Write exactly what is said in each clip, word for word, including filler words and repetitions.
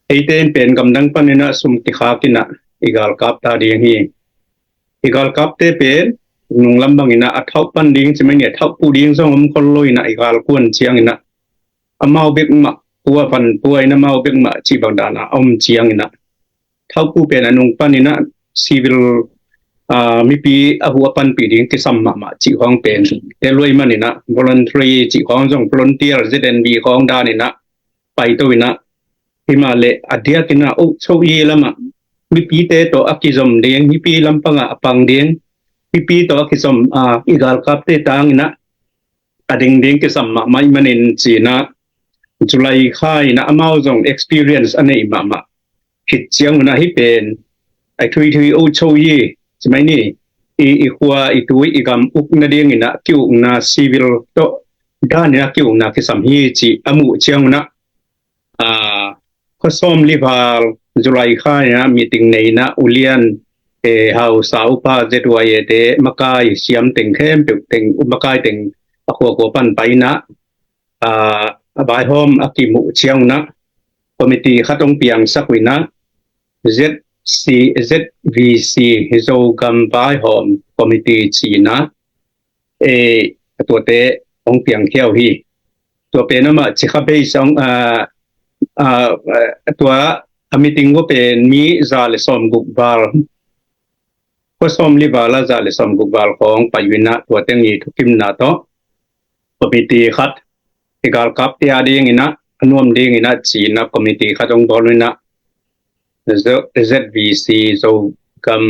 Eite in pen gamdang panin ah sum kikhak in ah i galkap ta ding hi. I galkapte pen nunglam bangin ah a thauh pan ding ci mai ni, a thauh puh ding zong om khol lo in ah i galkuan ciangin ah amau bek mah pua pan pua in amau bek mah cih bang dan ah a om ciangin ah thauh puh pen a nung panin ah civil mipi a huh a panpih ding kisam mahmah cih khawng pen te luai manin ah voluntary cih khawng zong volunteer Z N V khawng danin ah paito in ah himahleh a diakin ah oh cho i lamah mipite tawh a kizom ding, mipi lampangah a pang ding, mipi tawh a kizom i galkapte tangin ah a ding ding kisam mahmah i manin ci-in ah July kha in ah amau zong experience a nei mahmah khit ciangun ah hih pen a thuithui oh cho i ci mai ni, i khua i tui i gam uk nadingin ah ki-ukna civil tawh danin ah ki-ukna kisam hi cih a muh ciangun ah khuasawm lival July kha in ah meeting nei in ah ulian hausa upa Z Y A te makai siam teng khempeuh teng makai teng a khuakhua pan pai in ah a vaihawm a kimuh ciangun ah committee khat hong piangsak uh in ah Z C Z V C Zogam Vaihawm Committee ci-in ah e tuate hong piangkhia uh hi. Tua pen amah cikha bei song tua a meeting uh pen mi za le sawm guk val, khuasawm lival a za le sawm guk val khawng pai uh in ah tua teng i thukimna tawh committee khat i galkapte a dingin ah a nuam dingin ah ci-in ah committee khat hong bawl uh in ah Z V C Zogam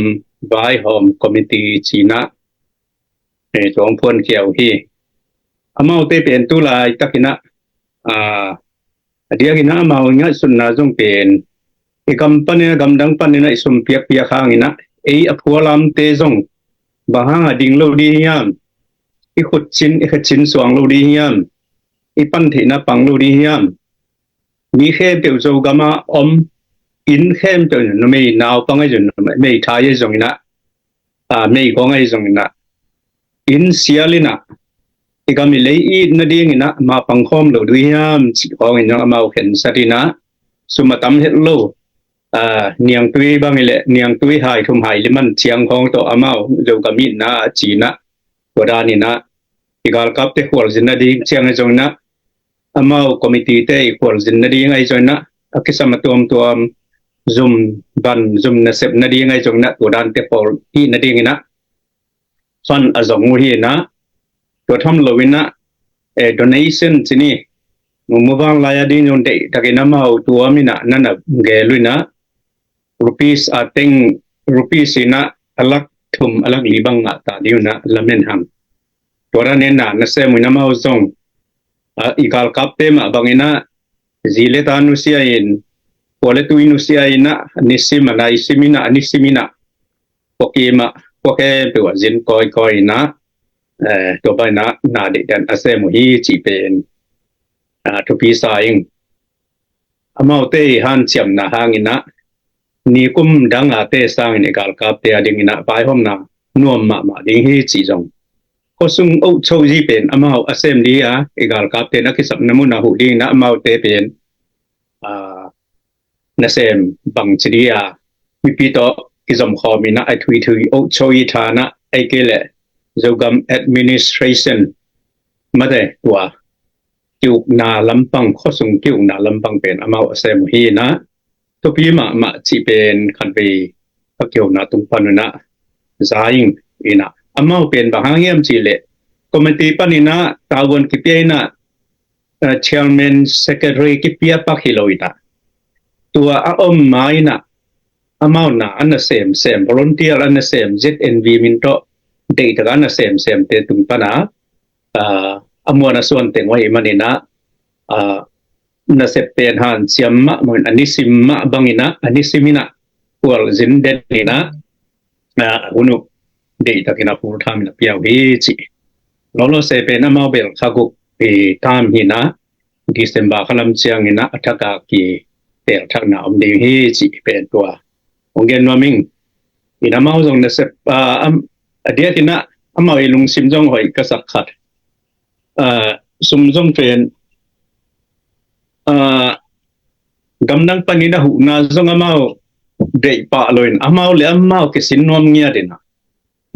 Vaihawm Committee ci-in ah hong phuankhia uh hi. Amaute pen tu laitakin ah a diakin ah amau ngaihsutna zong pen i gam panin ah gamdang panin ah i sum piakpiak hangin ah ei a phualamte zong bang hang a ding lo ding hiam, i khutcin i khacin suang lo ding hiam, i pantheihna pang lo ding hiam, mi khempeuh Zogam ah om inn khempeuh numei naupang ahi zong numei thai ahi zongin ah meigong ahi zongin ah inn sial in ah i gam i lei it nadingin ah ma pangkhawm lo ding hiam cih khawngin zong amau khensat in ah sum a tam het lo niangtui bang i leh niangtui hai thum hai liman ciang khawng tawh amau Zogam itna a ci-in ah tua danin ah i galkapte khualzin nading ciang ahi zongin ah amau committee te i khualzin nading ahi zongin ah a kisam a tuamtuam zum ban zum nasep nading ahi zongin ah tua dante khual ih nadingin ah fund a zong uh hi in ah tua tham lo in ah donation ci ni, muvanglai a ding zong deihtakin amau tuam in ah na na gel uh in ah rupees a teng rupees in ah a lak thum a lak li bang ngah ta ding uh in ah lamen hang tua danin ah nasem uh in amau zong i galkapte mah bangin ah zi le ta nusia in khua le tui nusia in ah nisim a naisim in ah a nisim in ah khua kim ah khua khempeuh ah zin kawikawi in ah tua bangin ah na deihdan a sem uh hi cih pen thupi sa ing. Amaute i hanciamna hangin ah nikum dang a te sangin i galkapte a dingin ah vaihawmna nuam mahmah ding hi cih zong khuasung oh cho i pen amau a sem ding a i galkapte na kisapna mun a huh dingin ah amaute pen nasem bangci ding a mipi tawh kizom khawm in ah a thuithui oh cho i than ah ei kei leh Zogam administration mate tua ki-ukna lampang khuasung ki-ukna lampang pen amau a sem uh hi in ah thupi mahmah cih pen khatvei a ki-ukna tung pan un ah za ing in ah amau pen bang hang hiam cih leh committee panin ah tavuan kipia in ah chairman secretary kipia pak hi lo in ah tua a om ma in ah amau na a na sem sem volunteer a na sem Z N V min tawh deihtak a na sem sem te tung pan ah a muan a suan teng uh ahih manin ah nasep pen hanciam mahmah in a nisim mah bangin ah a nisim in ah khualzin den in ah a hun uh deihtakin a full time in a pia uh hi cih. Lawlawse pen amau bel kha guk i tam hi in ah December kha lam ciangin ah a thak a kitelthakna om ding hi cih pen tua hong gen nuam ing. In amau zong nasep a diakin ah amau i lungsim zong hoih ka sak khat sum zong pen gamdang panin a huhna zong amau deih pah loin amau le amau kisin nuam ngiat inah,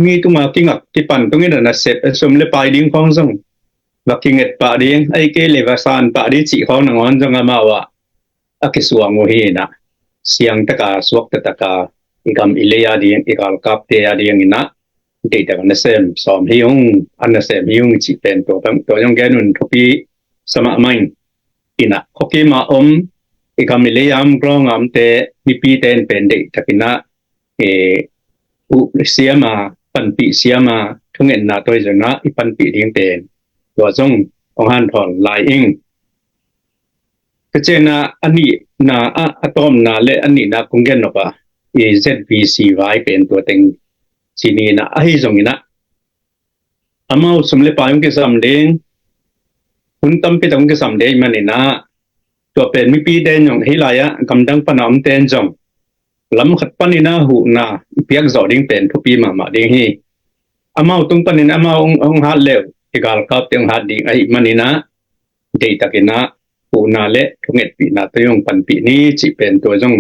mi tunga kingak kipan tungin a nasep a sum le pai ding khawng zong va kinget pah ding, ahih kei le va san pah ding cih khawng nangawn zong amau ah a kisuang uh hi inah, siangtaka suaktataka i gam i lei a ding, i galkapte a ding inah deihtak a nasem sawm hi ung, a nasem hi ung cih pen tua bang, tua zong gen un thupi sa mahmah ing. Inah khuakim a om i gam i lei a om, ground a omte, mipite in pen deihtak inah, eh, uh siam a, panpih siam a, thungetna tawh hi zong inah i panpih ding pen tua zong hong hanthawn lai ing. Ka ciangin a nihna ah, a tawpna le a nihna kong gen nop a, i Z V C vai pen tua teng ci ni inah, ahi zong inah amau sum le pai hong kisam ding, hun tampi tak hong kisam ding ahih man inah, tua pen mipite in zong, hih lai ah gamdang pan a omte in zong lam khat panin a huhna i piak zawh ding pen thupi mahmah ding hi. Amau tung panin amau hong, hong hat le uh i galkapte hong hat ding ahih man inah, deihtak inah huhna le thungetpihna tawh hong panpih ni cih pen tua zong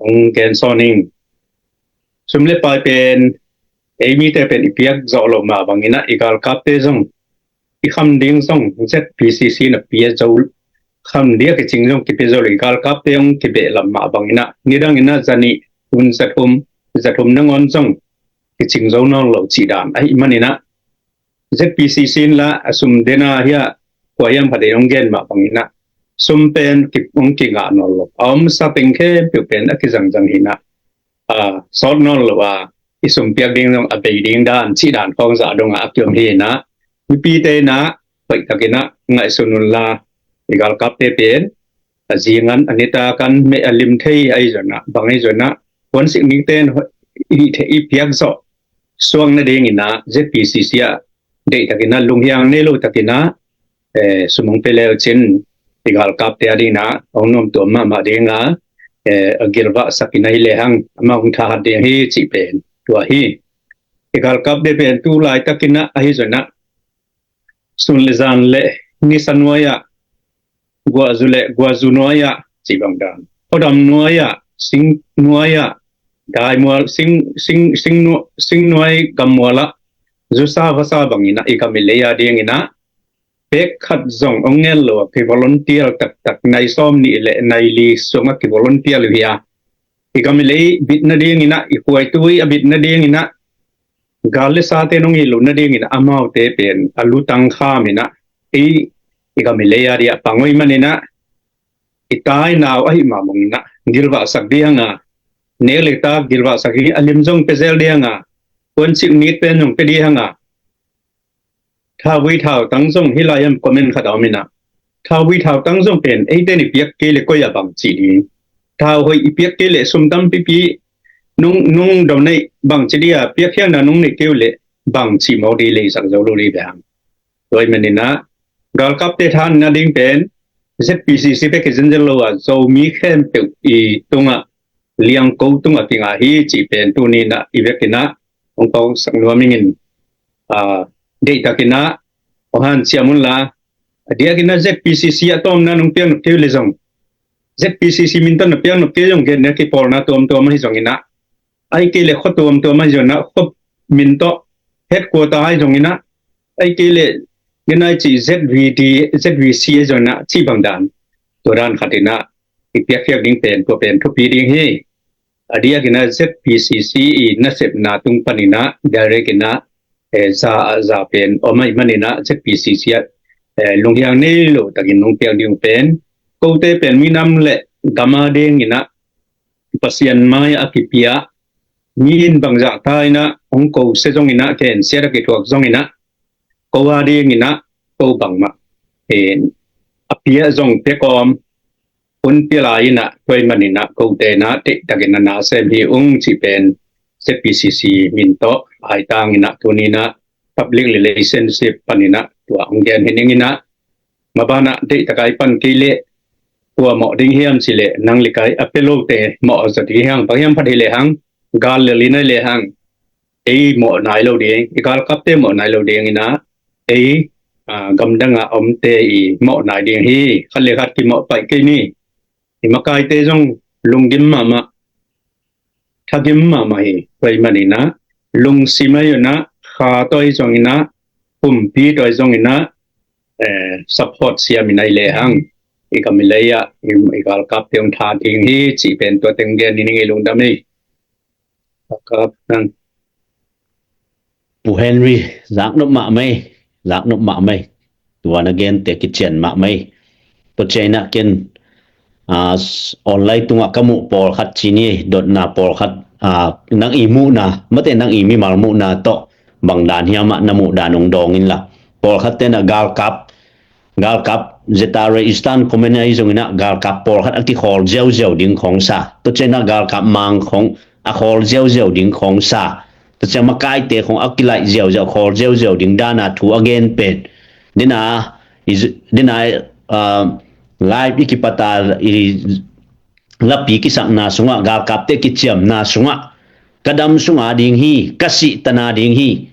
hong gen sawn ing. Sum le pai pen ei mite pen i piak zawh loh mah bang inah, i galkapte zong i kham ding zong Z P C C in a pia zo, kham ding a kicing zong kipia zo lo, i galkapte hong kibehlap mah bang inah nidang inah zanih, hun zathum, zathum nangawn zong kicing zo nawn lo cih dan ahih man inah, Z P C C in la a sum den a hiah kua hiam khat in hong gen mah bang inah, sum pen ki, hong kingah nawn lo, a omsa teng khempeuh pen a kizangzang hi inah, a, sawt nawn lo a, i sum piak ding zong a bei ding dan cih dan khawng zah dong a a kiom hi inah, mipite inah hoihtak inah ngaihsun un la, i galkapte pen a zingan a nitakan meh a lim thei ahi zong inah, bang ahi zong inah, kuansik nikte in i, i piak zawh suak nading inah Z P C C ah deihtak inah lunghiang nei lo tak inah, eh, sum hong pia le uh cin i galkapte a ding inah hong nuamtuam mahmah ding a, eh, a gilvahsak inah hi lehang amah hong thahat ding hi cih pen tua hi. I galkapte pen tu laitak inah ahi zong inah sun le zan le nisa nuai ah, guahzu le guahzu nuai ah cih bang dan, khuadam nuai ah, sing nuai ah, daimual, sing, sing, sing, nu, sing nuai gammual ah, zusa vasa bang inah i gam i lei a ding inah, pek khat zong hong ngen lo a kivolunteer taktak, nai sawm nih le nai li sung a kivolunteer lo hi a, i gam i lei bit nading inah, i khuaitui a bit nading inah, gal le sate nong hi lo nading inah amaute pen a lutang kham inah, i, i gam i lei a ding a pang uh ahih man inah, i tai nau ahih mah bang inah gilvahsak ding a, nek le tak gilvahsak ding a, lim zong pia zel ding a, kuansik nik pen zong pia ding a, thauvui thautang zong, hih lai ah comment khat a om inah, thauvui thautang zong pen eite in i piak kei le koi ah bang ci ding, thau hoih i piak kei le sum tampipi nung, nung do neih bang ci ding a, piak khiatna nung neih kei uh le bang ci mawk ding, leisak zo lo ding bang. Tua ahih man inah galkapte thahatna ding pen Z P C C bek hi zenzen lo a, Zomi khempeuh i tungah, liangko tungah kinga hi cih pen tuni inah i vek inah hong pauksak nuam ing in, a, deihtak inah hong hanciam un la, a diak inah Z P C C a tawpna nong piak nop kei uh le zong, Z P C C min tawh na piak nop kei zong gen inah, kipawlna tuamtuam ahi zong inah, ahih kei le khua tuamtuam ahi zong inah, khua min tawh, headquarter ahi zong inah, ahih kei le gen ai cih Z V D, Z V C ahi zong inah cih bang dan, tua dan khat inah i piakkhiat ding pen tua pen thupi ding hi. A diak inah Z P C C i nasepna tung pan inah direct inah, eh, za ah za pen om ahih man inah Z P C C ah, eh, lunghiang nei lo takin nong piak ding uh pen, kote pen minam le gam a ding inah Pasian mai a kipia, mi in bangzah ta inah hong ko se zong inah, khensiat a kithuak zong inah, ko a ding inah ko bangmah, eh, a pia zong pia kawm, hun pia lai inah, tua ahih man inah kote inah deihtak inah na sem hi ung cih pen Z P C C min tawh aitang inah tuni inah public relationship pan inah tua hong gen hi ning inah, maban ah deihtak a i pan kei leh kua mawh ding hiam cih leh, nang le kei a pia lote mawh a za ding hi hang, bang hiam phat hi lehang, gal lel inah hi lehang, ei mawh nai lo ding, i galkapte mawh nai lo ding inah, ei, a, gamdang a omte i mawh nai ding hi. Khat le khat kimawh paih kei ni. i makaite zong lunggim mahmah, thagim mahmah hi. Tua ahih maninah lungsim ahi zonginah, kha tawh ahi zonginah, pumpi tawh ahi zonginah, eh, support siam inah i lehang i gam i lei ah i, i galkapte hong tha ding hi cih pen tua teng gen ni, ning i lungdam hi. Galkap nang. Pu Henry, zaknop mahmah ei, zaknop mahmah ei. Tua na gente kician mahmah ei. Tua ciangin ah ken, ah, online tungah ka muh pawlkhat ci ni, dotna pawlkhat, ah, nang i muhna, mate nang i mimal muhna tawh bang dan hiam ah na muh dan hong dawng inla. Pawlkhat tenah galkap, galkap, Z R A Eastern Command ahi zonginah galkap pawlkhat a kikhawl ziauziau ding khawng sa. Tua ciangin ah galkap mang khawng a khawl ziauziau ding khawng sa. Tua ciang makaite khawng a kilaih ziauziau, khawl ziauziau ding dana thu a gen pen. Dena, i z-, dena, ah, live i kipata i lapi kisakna sungah, galkapte kiciamna sungah, ka dam sunga ding hi, ka sih tana ding hi,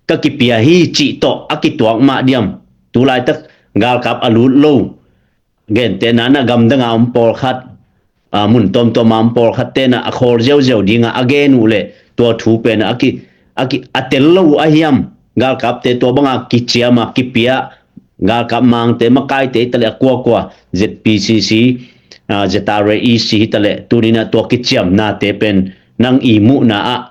ka kipia hi cih tawh a kituak mah diam. Tulaitak galkap a lut lo, gentehna na gamdanga om pawlkhat, a, mun tuamtuama om pawlkhat tenah a khawl ziauziau dinga a gen uh leh tua thu pen a ki, a ki, a tel lo uh a hiam? Galkapte tua banga kiciama kipia, galkap mangte makaite hi taleh a kuakua, Z P C C, a, Z R A E C hi taleh tuninah tua kiciamnate pen nang i muhna ah,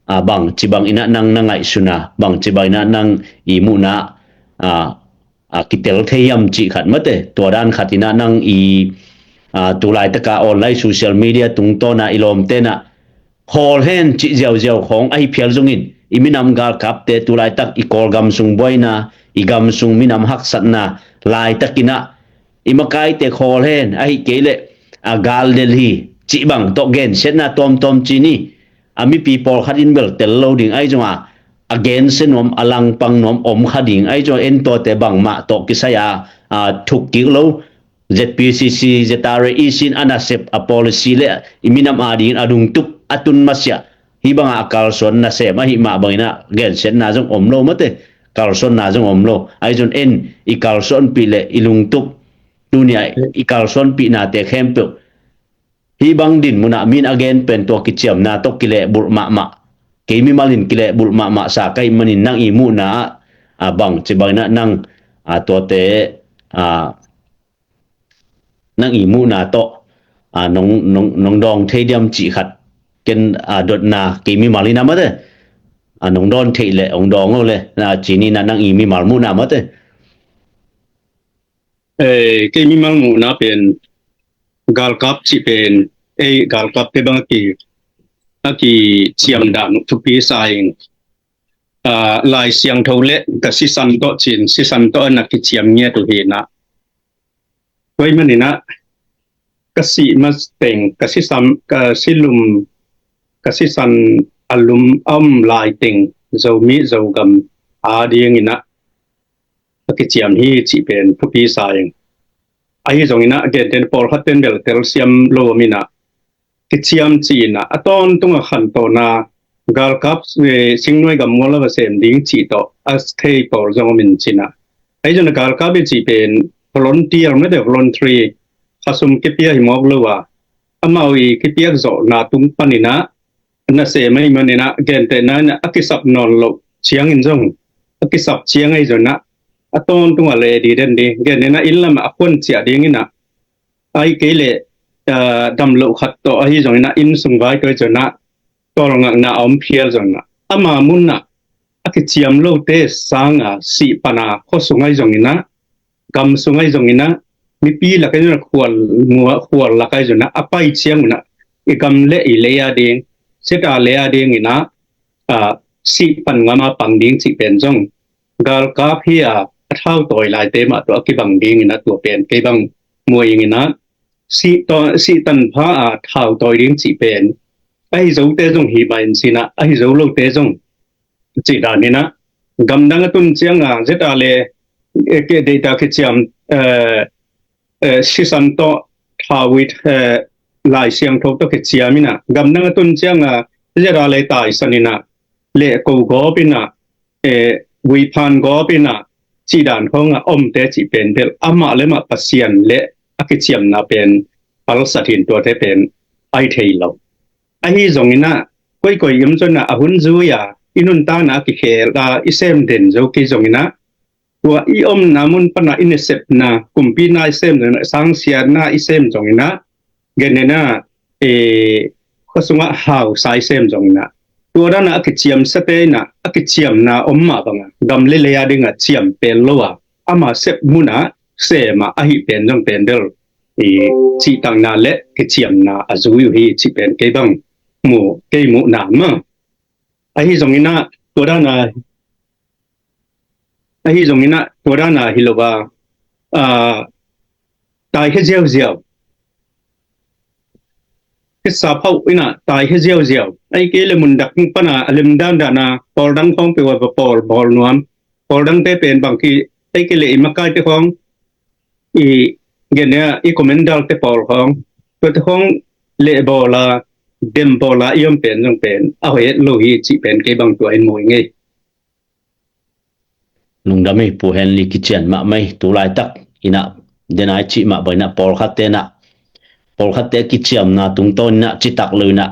a, bangci banginah nang na ngaihsuna, bangci banginah nang i muhna ah, a, a kitel thei hiam cih khat mate, tua dan khatinah nang i, a, tulaitaka online social media tungtawna i lawmtenah khawl hen cih ziauziau khawng ahi phial zongin i minam galkapte tulaitak i Kawlgam sung buaina, i gam sung minam haksatna laitakinah i makaite khawl hen, ahi kei leh a gal del hi cih bang tawh gensiatna tuamtuam ci ni. A mipi pawlkhat in bel tel lo ding ahi zonga, a gensia nuam, a langpang nuam om kha ding ahi zonga, en tuate bangmah tawh kisai-a, a, thuk kik lo. Z P C C, Z R A E C in a nasep, a policy le i minam a dingin a lungtup a tun masiah, hih banga a kalsuan nasem ahih mah banginah gensiatna zong om lo mate, kalsuanna zong om lo. Ahi zong en i kalsuanpih le i lungtup, tunia i kalsuanpihnate khempeuh hih bang din munah min a gen pen tua kiciamna tawh kilehbulh mahmah, kei mimalin kilehbulh mahmah sa ka hih manin nang i muhna ah, a, bangci banginah nang, a, tuate, a, nang i muhna tawh, a, nong, nong, nong dawng thei diam cih khat ken, a, dotna kei mimal inah mate, a, nong dawn theih leh hong dawng o le, a, ci ninah nang i mimal muhna mate. Eh, kei mimal muhna pen galkap cih pen, ei galkapte bang a ki, a kiciam dan uh thupi sa ing. Ah, Lai Siangtho le ka sisan tawh cin, sisan tawh a na kiciam ngiat uh hinah. Tua ahih maninah ka sih mateng, ka sisan, ka silum, ka sisan a lum a om laiteng Zomi Zogam a dinginah a kiciam hi cih pen thupi sa ing. Ahi zonginah gentehna pawlkhat ten bel telsiam lo om inah, kiciam ci inah a tawntunga khantawna galkap, eh, singnuai gammual a va sem ding cih tawh a thei pawl zong om in cinah. Ahi zongin galkap i cih pen volunteer mate, voluntary, khasum kipia hi mawk lo a, amau i kipiak zawhna tung paninah nasem ahih maninah gentehna inah a kisap nawn loh ciangin zong, a kisap ciang ahi zonginah a tawntunga le di den di, gentehna inn lamah a khuan ciah dinginah, ahi kei leh, ah, dam loh khat tawh ahi zonginah inn sung vai tawh ahi zonginah tawlngakna a om phial zonginah ama munah a kiciam lote sanga sih pana khuasung ahi zonginah, gam sung ahi zonginah, mipi lak ahi zonginah, khual, khual lak ahi zonginah a pai ciangunah i gam le i lei a ding, seta lei a dinginah, ah, sih pan ngama pang ding cih pen zong galkap hi a, a thau tawi laite mah tawh a kibang dinginah tua pen kei bang muai inginah, sih tawi, sih tanpha a thau tawi ding cih pen ahi zote zong hi mah in cinah, ahi zo lote zong cih daninah gamdang a tun cianga Z R A le, eh, ke deita kiciam, eh, eh, sisan tawh thau i, eh, Lai Siangtho tawh kiciam inah gamdang a tun cianga Z R A le taisan inah le ko gawp inah, eh, vuiphan gawp inah cih dan khawngah omte cih pen bel amah le mah Pasian le a kiciamna pen kalsat hin tuate pen ai thei lo. Ahi zongin ah koikoi i om zongin ah a hun zui a i nuntakna a kikhel a i sem den zo kei zongin ah tua i omna mun pan a i nasepna kumpi na i sem zongin ah sangsiatna i sem zongin ah gen nen ah e khuasung ah hausa i sem zongin ah tua dan ah a kiciamsate in ah a kiciamna om mah bang a gam le lei a ding ah ciam pen lo a ama sep mun ah sem ah ahi pen zong pen bel i cihtakna le kiciamna a zui uh hi cih pen kei bang mu kei muhna mah. Ahi zongin ah tua dan a ahi zongin ah tua dan a hi lo a a taikhia ziauziau kisa phauh in ah taikhia ziauziau ahi kei le mundak pan a a lemdan dan a pawl dang khawng peuh a va pawl bawl nuam pawl dangte pen bang ki ahi kei le i makaite khawng i gen nen ah i comment dalte pawl khawng tuate khawng leh bawl a dem bawl a i om pen zong pen a hoih et lo hi cih pen kei bang tua in mu ing ei. Lungdam hi Pu Henry, kician mahmah hi. Tu laitak in ah den a i cih mah bang in ah pawlkhatte in ah pawlkhatte kiciamna tungtawn in ah citak lo in ah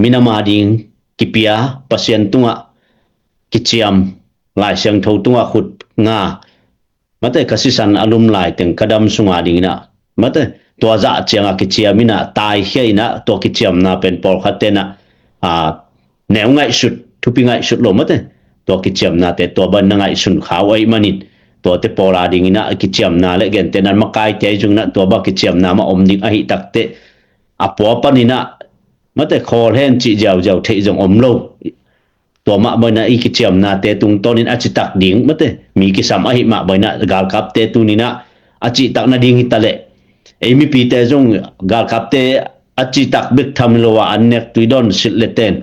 minam a ding kipia Pasian tungah kiciam Lai Siangtho tungah khut nga mate ka sisan a lum lai teng ka dam sung a ding in ah mate tua zah ciang a kiciam in ah taikhia in ah tua kiciamna pen pawlkhatte in ah a neu ngaihsut thupi ngaihsut lo mate tua kiciamnate tua bang na ngaihsun kha uh ahih manin tuate pawl a ding in ah kiciamna le gentehna makaite ahi zongin ah tua bang kiciamna mah om ding ahi takteh a pua pan in ah mate khawl hen cih ziauziau theih zong om lo. Tua mah bang in ah i kiciamnate tungtawn in a citak ding mate mi kisam ahih mah bang in ah galkapte tuni in ah a cihtak nading hi ta leh ei mipite zong galkapte a cihtak bek tham lo a an nek tui dawn silh le ten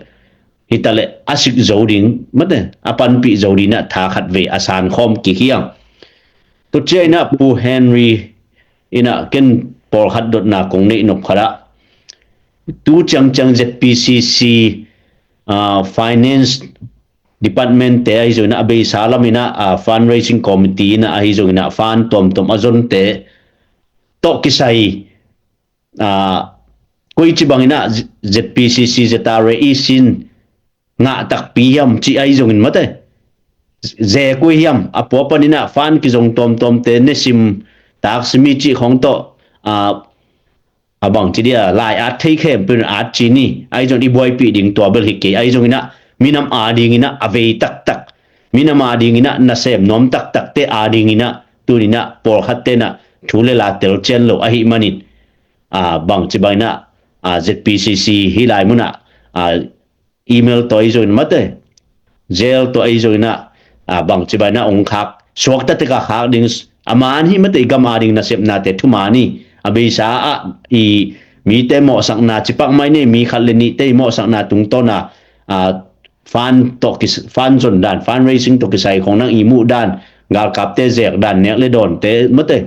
hi ta leh a sik zo ding mate a panpih zo ding in ah tha khat vei a san khawm kik hi ang. Tua ciang in ah Pu Henry in ah ken pawlkhat dotna kong neih nop khat ah tu ciangciang Z P C C ah finance department te ahi zongin ah a beisa lam in ah ah fundraising committee in ah ahi zongin ah fund tuamtuam a zonte tawh kisai ah koici bang in ah Z P C C Z R A i sin ngah takpi hiam cih ahi zongin mate ze koi hiam a pua pan in ah fund kizong tuamtuamte nesim taksimi cih khawng tawh ah a bang ci dia lai at thei khempeuh in at ci ni ahi zongin i buaipih ding tua bel hi kei ahi zongin ah minam a ding in ah a vei taktak minam a ding in ah nasem nuam taktakte a ding in ah tuni in ah pawlkhatte in ah thu le la tel cian lo ahih manin ah bang ci bang in ah ah Z P C C hi lai mun ah ah email tawh ahi zongin mate jail tawh ahi zongin ah ah bang ci bang in ah ong khak suakta tek a khak ding a man hi mate i gam a ding nasepnate thuman hi a beisa ah i mite mawhsakna cipak mai nei mi khat le nihte i mawhsakna tungtawn ah ah fund tawh kis fund zon dan fundraising tawh kisai khawng nang i muh dan galkapte zek dan nek le dawnte mate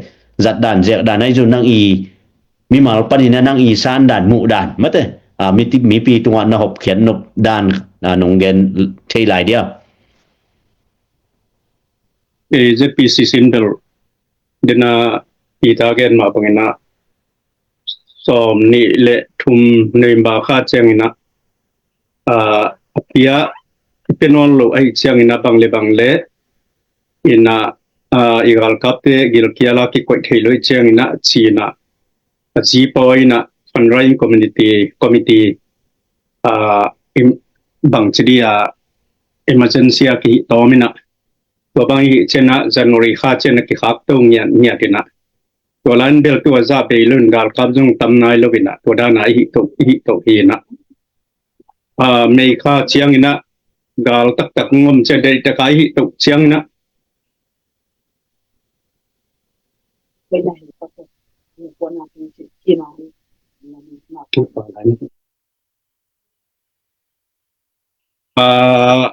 zat dan zek dan ahi zong nang i mimal pan in ah nang i san dan muh dan mate ah miti mipi tungah na hopkhiat nop dan ah nong gen thei lai dia. E Z P C C in bel den a i ta gen mah bang in ah sawm nih le thum November kha ciang in ah ah a pia i pia nawn lo ahi ciang in ah bang le bang le in ah ah i galkapte gilkial a kikoih thei lo ahi ciang in ah ci in ah a zipawi in ah fundraising community committee ah im- bang ci dia emergency a kihih tawm in ah tua bang i hih ciang ah January kha ciang ah kikhak to ngiat ngiat in ah tua lai in bel tua zah bei lo in galkap zong tam nai lo in ah tua dan a i hih to i hih to hi in ah ah May kha ciang in ah gal taktak ngom ciang deih tak a i hih to ciang in ah ah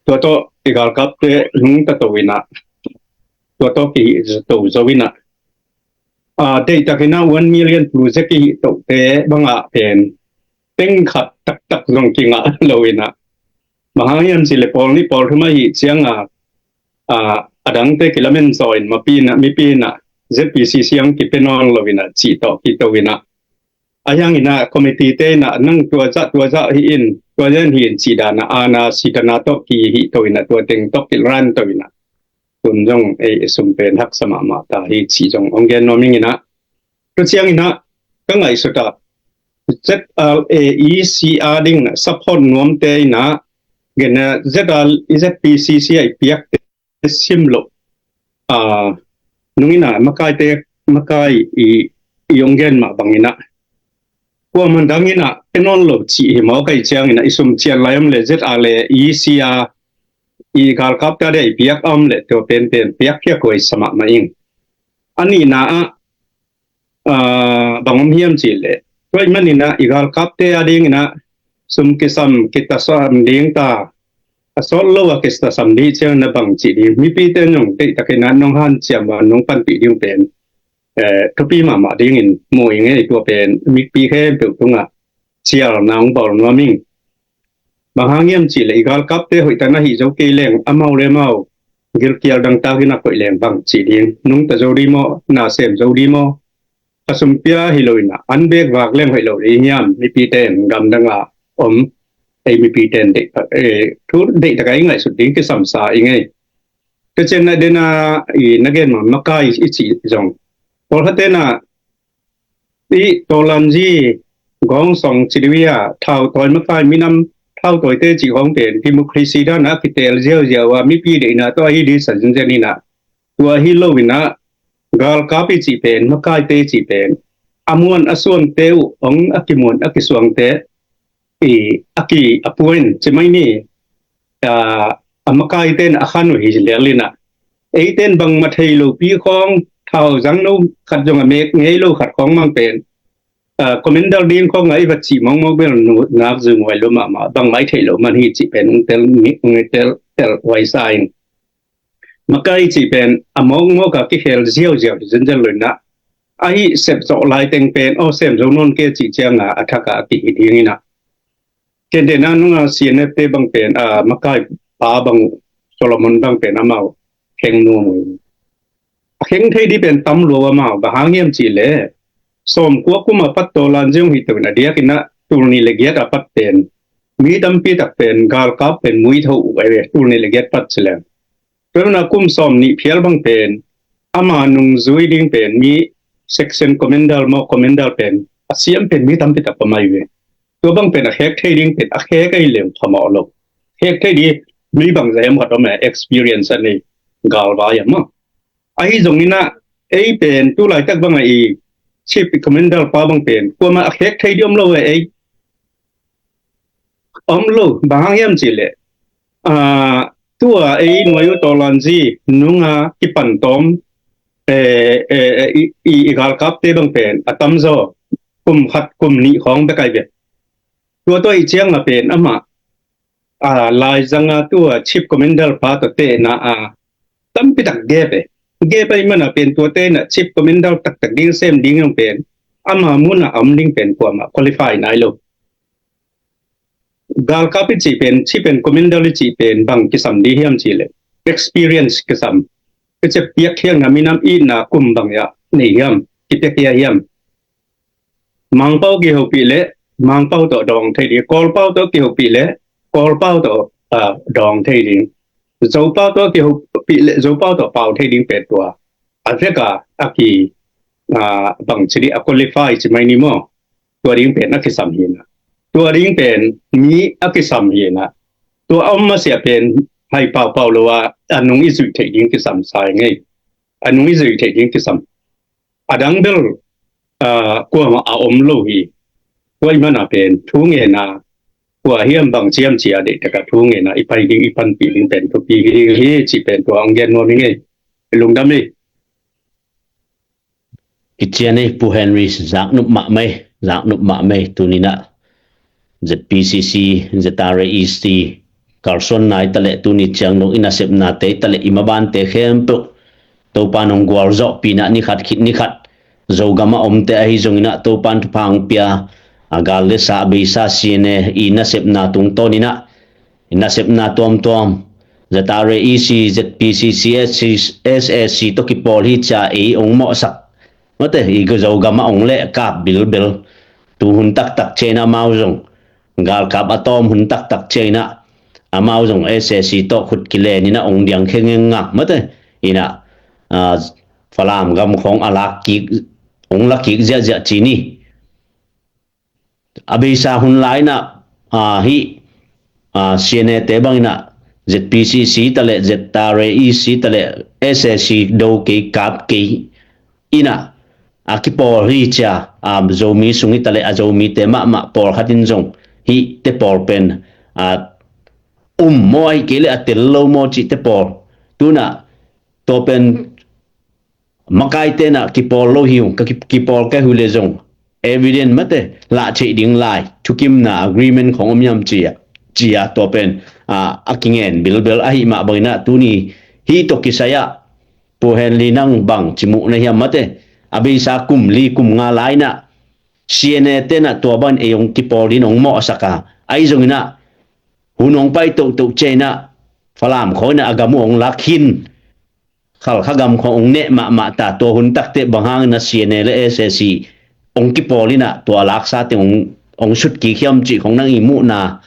tua tawh i galkapte lungta to in ah tua tawh kihih to zo in ah ah deih tak in ah one million plus a kihih tote bang ah pen teng khat taktak zong kingah lo in ah bang hang hiam cih leh pawl nih pawl thum ahi ciang ah ah a dangte kilamen zaw in mapi in ah mipi in ah Z P C C ang kipia nawn lo in ah cih tawh kito in ah, a hiang in ah committee te in ah nang tua zah tua zah hi in, tua zah hi in cih dan ah ana sitana tawh kihih to in ah tua teng tawh kiran to in ah tun zong ei i sum pen haksa mahmah ta hi cih zong hong gen nuam ing in ah. Tua ciang in ah ka ngaihsut ah Z R A E C a ding in ah support nuamte in ah gen a Z R, Z P C C a i piakte sim loh, ah, nung in ah makaite, makai i, i hong gen mah bang in ah kuaman dang in ah pia nawn lo cih hi mawk ahih ciang in ah i sum cian lai om le Z R le E C a i galkapte a ding i piak a om le tua penpen piak piak huai sa mahmah ing. A nihna ah, ah, bang om hiam cih leh tua ahih man in ah i galkapte a ding in ah sum kisam kitasam ding ta, a sawt lo a kitasam ding ciang na bang cih ding mipite nong deihtak in ah nong hanciam a nong panpih ding pen, eh, thupi mahmah ding in mu ing ei. Tua pen mipi khempeuh tungah cialna hong bawl nuam ing. Bang hang hiam cih leh i galkapte hoih tak na hih zo kei leng amau le amau gilkial dangtak in a koih leng bang cih ding, nungta zo ding maw, na sem zo ding maw, a sum pia hi lo in ah an bek vak leng hoih lo ding hiam, mipite in gamdang ah om ei mipite in deih, eh, thu deihtak a i ngaihsut ding kisam sa ing ei. Ka cian na den a i na gen mah makai i cih zong pawlkhatte in ah i tawlanzi gawngsong cih dih a thautawi makai minam thautawite cih khawng pen democracy dan a kiteel ziauziau a mipi deihna tawh ahi ding sa zenzen in ah tua hi lo in ah galkap i cih pen makaite i cih pen a muan a suangte uh hong a kimuan a kisuangte i a ki a puan ci mai ni, a, a makaite in a khan uh hi lel in ah eite in bangmah thei lopi khawng thau zang no khat zong a mek ngei lo khat khawng mang pen, a, commander ding khawng a i va cih mawngmawng bel nu nak zung huai lo mahmah bangmah i theih lo man hi cih pen ung tel, ung tel, tel huai sa in. Makai cih pen a mawkmawk a kikhel ziauziau hi zenzen lo in ah ahi sep zawh lai teng pen aw sem zo nawn kei cih ciang a a thak a a kihi ding in ah. Ken den a nung a C N F te bang pen, a, makai pa bang uh Solomon bang pen amau kheng nuam uh. A kheng thei ding pen tam lua amau, bang hang hiam cih leh sawmkua kum a pat tawlan ziong hi to in a diak in ah tul nih le giat a pat pen mi tampi tak pen galkap pen muitho uh ai ve, tul nih le giat pat ci leng. Tua in ah kum sawm nih phial bang pen ama nungzui ding pen mi section commander maw commander pen a siam pen mi tampi tak pia mai ve. Tua bang pen a khek thei ding pen a khek ahi leng phamawh lo. Khek thei ding mi bang zah hiam khat om e, experience a nei galvai a maw. Ahi zong in ah ei pen tu laitak bang a i chief commander pa bang pen kuamah a khek thei ding om lo e ei. Om lo, bang hang hiam cih leh, a, tua ei nuai uh tawlanzi nung a kipan tawm, e, e, e, i, i, i galkapte bang pen a tamzaw kum khat kum nih khawng bek ai ve. Tua tua i ciang a pen amah, a, laizang a tua chief commander pa tawh tehna a tampi tak gap e. Gap ahih man a pen tuate in ah chief commander taktak ding sem ding hong pen ama mun a om ding pen kuamah qualify nai lo. Galkap i cih pen, chief pen commander i cih pen bang kisam ding hiam cih leh experience kisam. Ka cia piakkhialna minam itna kum bang ah nei hiam, kipiakhia hiam. Mangpau kihopih leh Mangpau tawh dawng thei ding, Kawlpau tawh kihopih leh Kawlpau tawh, ah, dawng thei ding, Zopau tawh kihopih leh Zopau tawh pau thei ding pen tua a vek a a ki, ah, bang ci dih a qualify ci mai ni maw. Tua ding pen a kisam hi in ah, tua ding pen mi a kisam hi in ah, tua a om masiah pen hai paupau lo a a nung i zuih theih ding kisam sa ing ei. A nung i zuih theih ding kisam. A dang bel, ah, kuamah a om lo hi. Tua ahih man a pen thu ngen a kua hiam bang ciam cia deih tak a thu ngen a i pai ding i panpih ding pen thupi hi ding hi cih pen tua hong gen nuam ing ei. Lungdam hi. Kician ei Pu Henry, zaknop mahmah ei, zaknop mahmah ei. Tuni in ah Z P C C, Z R A E C kalsuan nai ta leh tuni ciang dong i nasepnate ta leh i mabante khempeuh Topa in hong gualzawhpih in ah ni khat khit ni khat Zogam a omte ahi zong in ah Topa in thupha hong pia, a gal le sa a beisa C N A i nasepna tungtawn in ah i nasepna tuamtuam ZRA EC, ZPCC, SAC tawh kipawl hi cia ei ong mawhsak. Mate, i Zogam ah ong lehkap bilbel. Tu hun taktak ciangin amau zong galkap a tawm hun taktak ciangin amau zong SAC tawh khut kilen in ong diang khengeng nga. Mate, in Falam gam khong a lak kik, ong lak kik ziahziah ci ni. A beisa hun lai in, a, hih, a, CNA te bang in, ZPCC ta leh, ZRA EC ta leh, SAC do kei kap kei in, a kipawl hi cia, a, Zomi sung hi ta leh, a Zomite mahmah pawlkhat in zong hih te pawl pen, a, um maw, ahih kei leh a tel lo maw cih te pawl. Tu in tua pen makaite in kipawl lo hi ung, ka ki-, kipawl kei uh leh zong evidence mate lah theih ding lai, thukimna agreement khong om hiam ci a, ci a tua pen, a, a kingen bilbel ahih mah bang in tuni hih tawh kisai ah Pu Henry nang bang ci muh na hiam mate, a beisa kum li kum nga lai in CNA te in tua bang ei ong kipawl ding ong mawhsak a, ahi zongin hun ong pai tohtoh ciangin Falam khawng in a gam uh ong lak hin Khalkha gam khawng ong neh mahmah ta, tua hun takte bang hangin CNA le SAC ong kipawl in tua laksa teng ong, ong sut kik hiam cih khong nang i muhna,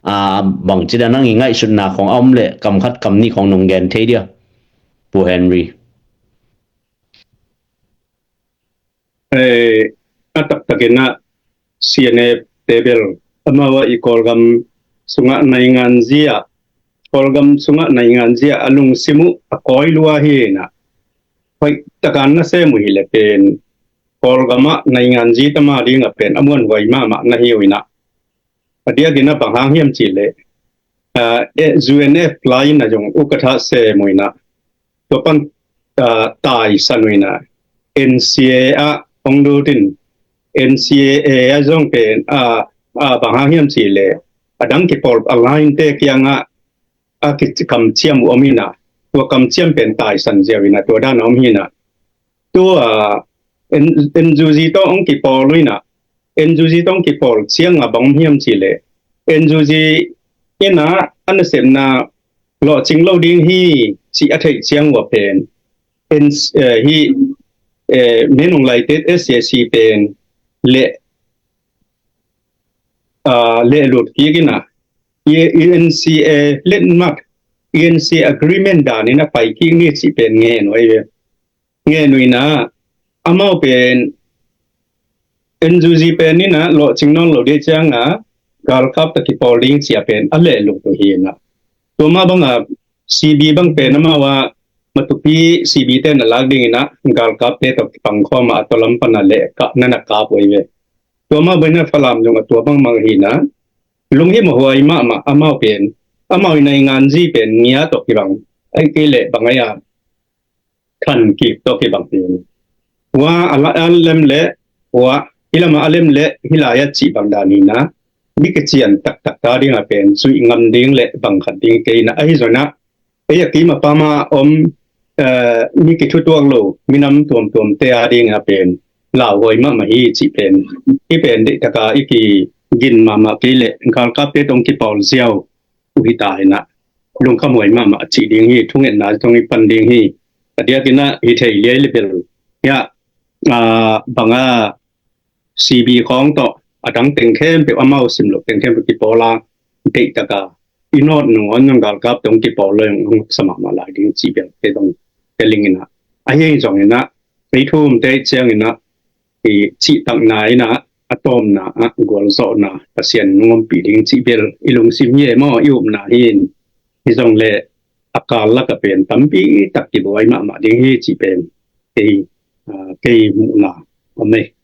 a, bangci dan nang i ngaihsutna khong a om leh kam khat kam nih khong nong gen thei dia, Pu Henry? Eh, a taktakin CNA te bel amau a i Kawlgam sungah nainganzi ah, Kawlgam sungah nainganzi ah a lungsim uh a kawi lua hi in, hoih takin na sem uh hi leh pen Kawlgam ah nainganzi tama ding a pen a muanhuai mahmah na hi uh in, a diakin bang hang hiam cih leh, a, eh, UNF lai in zong ukatha sem uh in, tua pan, a, taisan uh in, NCA ah ong lut in, NCA ah zong pen, a, a, bang hang hiam cih leh, a dang kipawl a lain te kiangah a kikamciam uh om in, tua kamciam pen taisan ziau in, tua dan a om hi in. Tua, N-, NUG tawh ong kipawl uh in, NUG tawh ong kipawl ciang a bang om hiam cih leh, NUG in a nasepna lawhcing lo ding hi cih a theih ciang uh a pen, N-, eh, hih, eh, Min Aung Hlaing te SAC pen leh, a, lehlut kik in, i, UNCA letmat, UNCA agreement dan in a pai kik ni cih pen ngen uh hi ve. Ngen uh in, amau pen NUG pen in lawhcing nawn lo ding ciang a galkap tawh kipawl ding ci a pen a lehlut uh hi in. Tua mah bang a CB bang pen amau a Matupi CB te na lak ding in galkap te tawh kipang khawm a, a tua lam pan a leh ka, na na kap uh hi ve. Tua mah bang in Falam zong a tua bangmah hi in, lunghimawh huai mahmah amau pen, amau i nainganzi pen ngia tawh kibang, ahih kei leh bang ai a khan kik tawh kibang hi. Hua a la-, a lem leh, hua, hih lam a lem leh, hih lai a cih bang dan hi in, mi kician taktak ta ding a pen zuih ngam ding leh bang khat ding kei in, ahi zongin ei a kim a pam a om, eh, mi kithutuak lo minam tuamtuam te a ding a pen lauhuai mahmah hi cih pen, i pen deih taka i kigin mahmah kei leh galkap te tawh ong kipawl ziau uh hi ta in, lungkhamhuai mahmah cih ding hi, thungetna tawh i pan ding hi. A diakin hi thei liai leh bel hi a, a, bang a CB khawng tawh a dang teng khempeuh, amau sim loh teng khempeuh kipawl a, deih taka i nawt nung a, nang galkap tawh kipawl lo ong sa mahmah lai ding cih bel te tawh ka ling in, ahi zongin ei thu um te ciangin i cihtakna in a tawpna ah gualzawhna Pasian in ong ompih ding cih bel i lungsim hi e maw, i upna hi in, hi zong leh a kal lak a pen tampi tak kibuai mahmah ding hi cih pen kei, a, kei muhna om e.